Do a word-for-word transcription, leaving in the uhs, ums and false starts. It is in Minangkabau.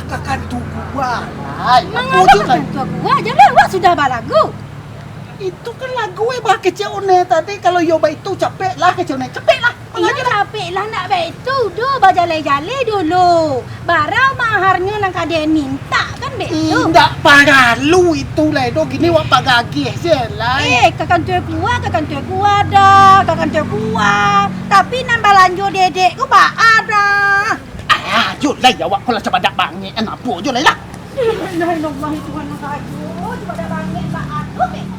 Kakan tu gua, Lai. Apo Mangapa tu, Lai? Kakan tu gua? Jaleh awak sudah balagu. Itu kan lagu eh, bah kecek One tadi. Kalau iyo baitu, capek lah kecek One. Capek lah. Iyo, capek lah, ndak baitu doh, bajaleh-jaleh dulu. Barang maharnyo nan ka den mintak, kan baitu? Indak paralu itu, Lai, doh. Kini wak pagagih se, Lai. Eh, kakan tu gua, kakan tu gua dah, kakan tu gua. Tapi nan balanjo dedek ko baa dah. Alah, jo, Lai, awak ko lah cabadak bangik, kan apo jo, Lai, lah. Innalillahi, Tuhan nan rajo, cabadak bangik baa tu, eh.